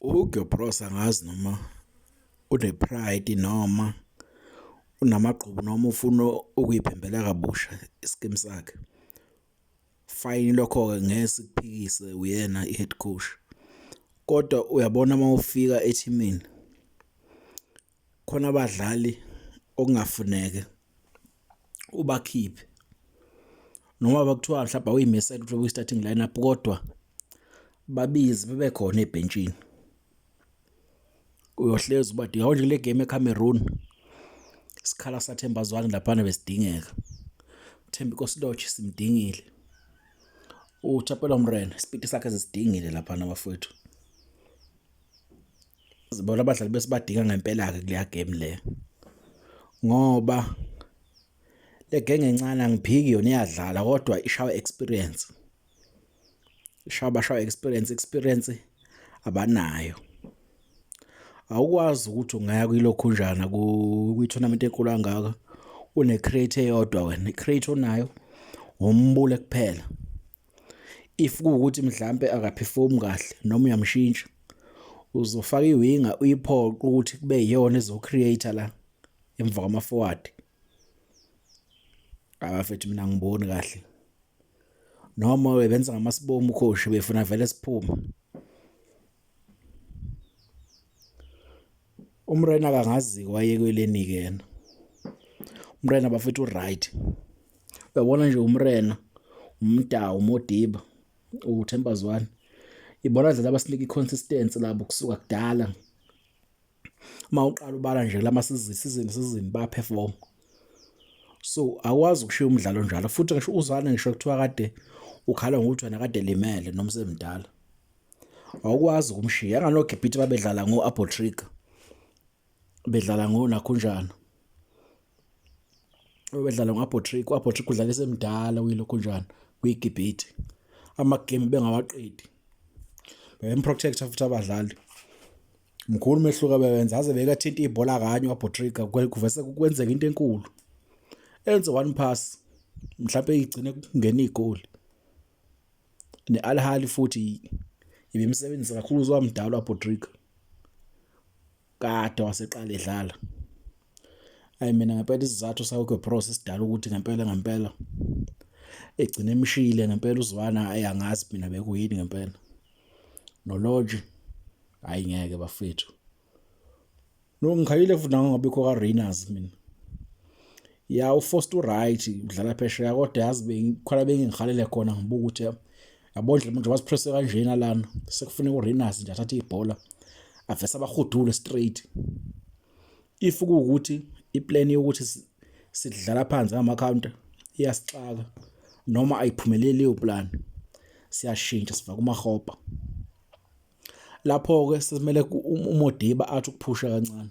UHugo Broos angazi noma une-pride noma unamagqubu noma ufuna ukuyiphembela kabusha isikimu sakhe. Fine, lokho-ke ngeke sikuphikise uyena i-head coach, kodwa uyabona uma ufika ethimini khona abadlali okungafuneke ubakhiphe noma bekuthiwa mhlawumbe awuyimisele ukuthi kwi-starting lineup kodwa babize bebe khona ebhentshini. Uyohlezi ubadinga yabo nje kule game eCameroon isikhala saThemba Zwane laphana besidingeka. Thembinkosi Lorch simdingile. UThapelo Morena isipiti sakhe sisidingile laphana bafowethu. Sibona abadlali besibadinga ngempela-ke kuleya game le ngoba le genge encane angiphiki yona iyadlala kodwa ishawa experience. Ishaya bashaya experience experience abanayo. Awukwazi ukuthi ungaya kwilokhunjana kwi-tournament enkulu kangaka une-crate eyodwa wena, i-crate onayo umbule kuphela. If kuwukuthi mhlampe akaphefomumi kahle noma uyamshintsha uzofaka iwinga uyiphoqe ukuthi kube iyona ezo-create-a la emva kwama-forward. Abafethu mina angiboni kahle. Noma bebenza ngamasibomu ukhoshi befuna vele siphume. UMrena akangazi wayekweleni-ke yena. UMrena bafethu u-right. Uyabona nje uMrena, uMdawu, uModiba, uThemba Zwane. Ibona ndlela abasinika i-consistency labo kusuka kudala. Uma uqala ubala nje kulama season season season bayaperform. So akwazi ukushiya umdlalo njalo futhi ngisho uzwane ngisho kuthiwa kade ukhala ngokuthi wena kade limele noma usemdala. Awukwazi ukumshiya anganogibhithe babedlala ngo-Apple Trigger. Bedlala ngonakhunjana. Bedlala ngo-Apple Trigger, u-Apple Trigger udlala esemdala uyilokhunjana kuyigibhithe. Ama-game bengawaqedi. Bemprotector futhi abadlali. Mkhulu umehluko abewenza aze bekathinta ibhola kanye waBotrika kuvese kwenzeka into enkulu. Enze one pass mhlawumbe igcine kungena igoli. Ne-Al Ahly futhi ibimsebenzisa kakhulu uzwamdala waBotrika. Kade waseqala edlala. Ayi mina ngempela isizathu sakho Bros sidala ukuthi ngempela ngempela egcine emshiyile ngempela uzwana ayi angazi mina bekuyini ngempela. NoLodge hayi ngeke bafethu. No ngikhalile futhi nangangabikho kaRayners mina. Ya uFoster uright udlala phesheya kodwa yazi bengikhona bengihalele khona ngibuka ukuthi yabo nje manje wasipresse kanjena lana sekufuneka uRayners nje athathe ibhola avese abahudule straight. If kuwukuthi iplan yokuthi sidlala phansi ngama counter iyasixaka noma ayiphumeleli leyo plan siyashintsha sifaka uMahopa. Lapho-ke sekumele uModiba athi ukuphusha kancane.